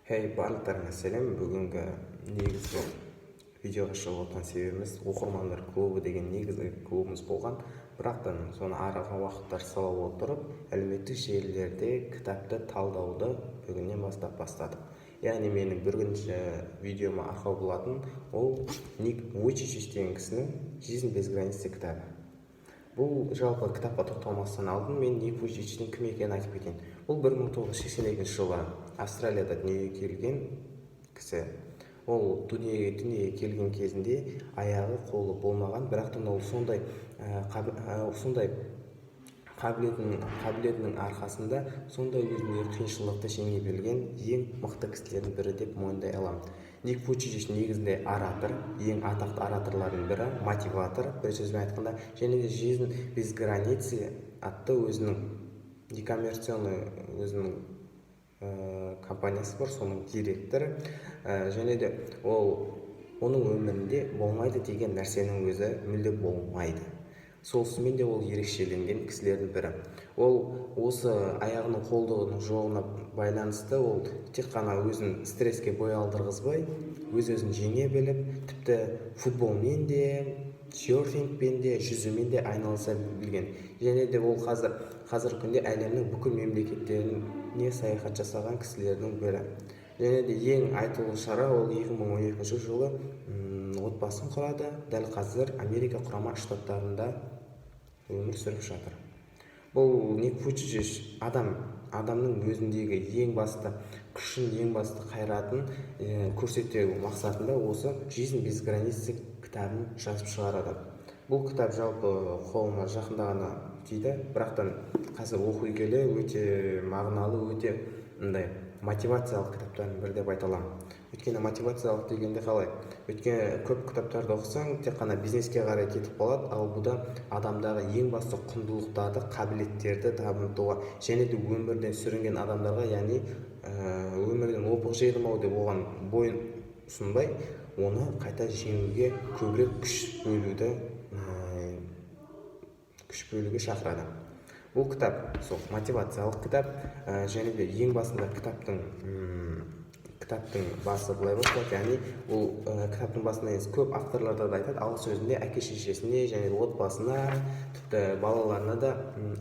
Хей, барлықтарыңа сәлем! Бүгінгі негізгі видеоға шығып отқан себебіміз, оқырмандар клубы деген негізгі клубымыз болған, бірақтан соны араға уақыттар сала отырып, әлеуметтік желілерде кітапты талдауды бүгіннен бастап бастадық. Яғни менің бірінші видеома арқау болатын ол Ник Вуйчич деген кісінің «Жизнь без границ» кітабы. Бұл жалпы кітапқа тоқталмастан алдын мен Ник Вуйчичтің кім екенін айтып кетейін. Бұл 1982 жылы Австралияда дүниеге келген кісі. Ол дүниеге келген кезінде аяғы, қолы болмаған, бірақтан ол сондай қабілетінің арқасында сондай өзіндегі қиыншылықты жеңе білген ең мықты кісілердің бірі деп мойындай аламын. Ник Вуйчич негізінде оратор, ең атақты ораторлардың бірі, мотиватор бір сөзбен айтқанда, және де «Жизнь без границы» атты өзінің некоммерционный өзінің компаниясы бар, соның директоры. Және де ол оның өмірінде болмайды деген нәрсенің өзі мүлде болмайды. Сонысымен де ол ерекшеленген кісілердің бірі. Ол осы аяғының, қолының жоғына байланысты ол тек қана өзін стресске бой алдырғызбай, өз өзін жеңе біліп, тіпті футболмен де, серфингпен де, жүзумен де айналыса білген. Және де ол қазіргі күнде әлемнің бүкіл мемлекеттеріне саяхат жасаған кісілердің бірі. Және де ең айтулы шара, ол 2012 жылы отбасын құрады. Дәл қазір Америка Құрама Штаттарында өмір сүріп жатыр. Бұл Ник Вуйчич адамның өзіндегі ең басты күшін, ең басты қайратын көрсету мақсатында осы «Жизнь без границ» кітабын жазып шығарады. Бұл кітап жалпы қолыма жақында ғана тиді, бірақтан қазір оқи келе өте мағыналы, өте мындай мотивациялық кітаптардың бірі деп айта аламын. Өйткені мотивациялық дегенде қалай? Өйткені көп кітаптарды оқысаң, тек қана бизнеске қарай кетіп қалады, ал бұда адамдағы ең басты құндылықтарды, қабілеттерді дамытуға және де өмірден сүрінген адамдарға, яғни өмірден опық жедім ау деп оған бойын ұсынбай, оны қайта жеңуге көбірек күш бөлуге шақырады. Бұл кітап сол мотивациялық кітап. Және де ең басында кітаптың басы былай басталады, яғни ол кітаптың басында емес, көп авторларда да айтады, алғы сөзінде әке шешесіне және отбасына, тіпті балаларына да,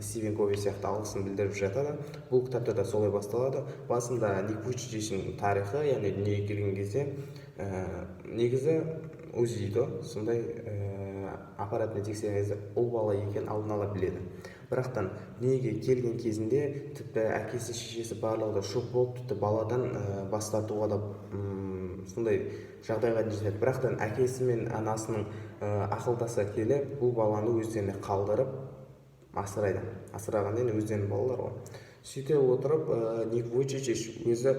Стивен Кови сияқты алғысын білдіріп жатады. Бұл кітапта да солай басталады. Басында Ник Вуйчичтің тарихы, яғни дүниеге келген кезде негізі УЗИ дейді ғой, сондай аппаратымен тексерген кезде ұл бала екенін алдын ала біледі. Бірақтан дүниеге келген кезінде тіпті әкесі, шешесі, барлығы да шок болып, тіпті баладан бас тартуға да сондай жағдайға дейін жетеді. Бірақтан әкесі мен анасының ақылдаса келе, бұл баланы өздеріне қалдырып асырайды. Асырағанда енді өздерінің балалары ғой. Сөйте отырып, Ник Вуйчич өзі